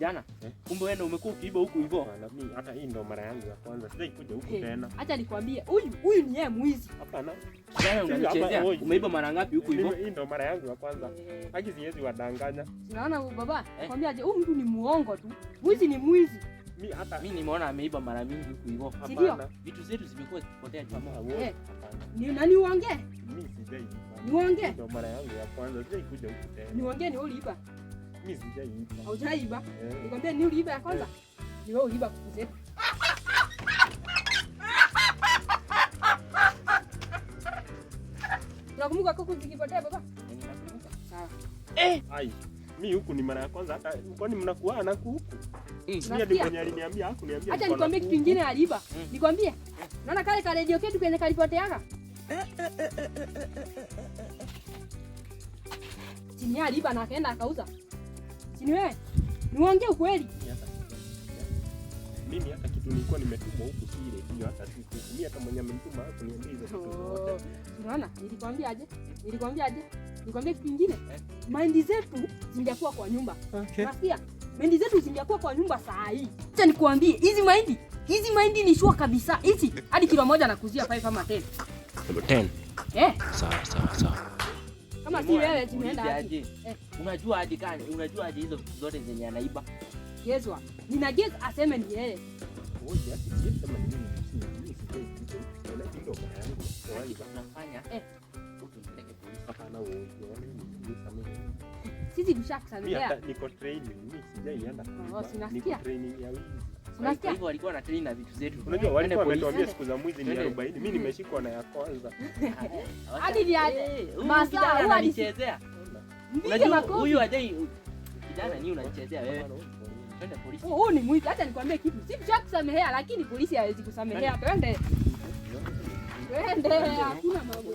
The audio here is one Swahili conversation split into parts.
Kijana, Eh? kumbe wewe ndio umekuwa ukiiba huku hivyo. Hapana, mimi hata hii ndo mara yangu ya kwanza. Sijai kuja huku Hey. tena. Acha nikwambie, huyu ni yeye mwizi. Hapana. Kijana, unanichezea. Hapa, oi. Umeiba mara ngapi huku hivyo? Mimi hii ndo mara yangu ya kwanza. Eh, Haki siwezi wadanganya. Unaona huyu baba? Eh. Nakwambia aje, huyu mtu ni muongo tu. Mwizi ni mwizi. Mimi hata Mimi nimeona ameiba mara mingi huku hivyo. Si ndio? hapana. Vitu zetu zimekuwa zikipotea juu. Hapana, wewe, Eh. hapana. Ni nani uongee? Mimi sijaiba. Niongee? Hii ndo mara yangu ya kwanza. Sijai kuja huku tena. Niongee ni wewe uliiba. Mimi sijaiba. Haujaiba. Eh. Nikwambie ni uliiba ya kwanza. Ni wewe uliiba kuku zetu. Unakumbuka kuku zikipotea baba? Ninakumbuka. Sawa. Ai. Mimi huku ni mara ya kwanza hata kwani mnakuwa na kuku? Mimi hadi Unasikia? mwenye aliniambia hakuniambia. Acha niko na nikwambie kitu kuku. kingine aliiba. Mm. Nikwambie. Naona kale ka radio ketu kenye kalipoteaga. Chini aliiba na akaenda akauza. Chini wewe. Niongee ukweli. Mimi hata sijai. Mimi hata kitu nilikuwa nimetumwa huku si ile hiyo hata si kuku. Mimi hata mwenye amenituma hakuniambia hizo vitu zote. Oh, Unaona? Nilikwambia aje? Nilikwambia aje? Nikwambia kitu kingine. Eh. Mahindi zetu zingekuwa kwa nyumba. Okay. Unasikia? Mahindi zetu zingekuwa kwa nyumba saa hii. Acha nikwambie, hizi mahindi ni shua kabisa. Hizi hadi kilo moja nakuzia 5 ama 10. 10. Eh, Sawa sawa sawa. kama si Nimeona wewe nikuulize zimeenda aje? aje. Eh. Unajua aje kani? Unajua aje hizo vitu zote zenye anaiba? Gezwa. Nina gez aseme ni yeye. Ngoja, siwezi sema ni mimi, mimi sijai kuja huku tena. Hii ndo mara yangu ya kwanza. Unafanya Eh. utumpeleke polisi. Hapana, wewe, nisamehe. Sisi Mimi tushakusamehea. hata niko training, mimi sijaienda kuiba. Oh, si nasikia. Niko training ya wizi. Kwa Unasikia? hivyo walikuwa na train na vitu zetu. Unajua walikuwa Twende polisi. wametuambia siku za mwizi ni Twende. 40. Mimi nimeshikwa na ya kwanza. Hadi ni aje. Eh, huyu Masaa, kijana huyu hadi- ananichezea. Mpige Unajua makofi. huyu hajai kijana ni unachezea wewe. Hapana, wewe. Twende polisi. Huyu ni mwizi. Acha nikwambie kitu. Sisi tushakusamehea lakini polisi hawezi kusamehea. Twende. Twende. Hakuna mambo.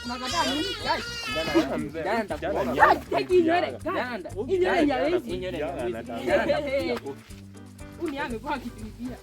Unakataa nini? Guys, Kijana, Mzee, kijana kijana nitakuona. ni guys, take hii nywele. Guys, Kijana Hii nywele ni ya wezi. Hii nywele ni ya Kijana mwizi. anataka. Kijana nitakupiga kofi. Huyu ni amekuwa akituibia.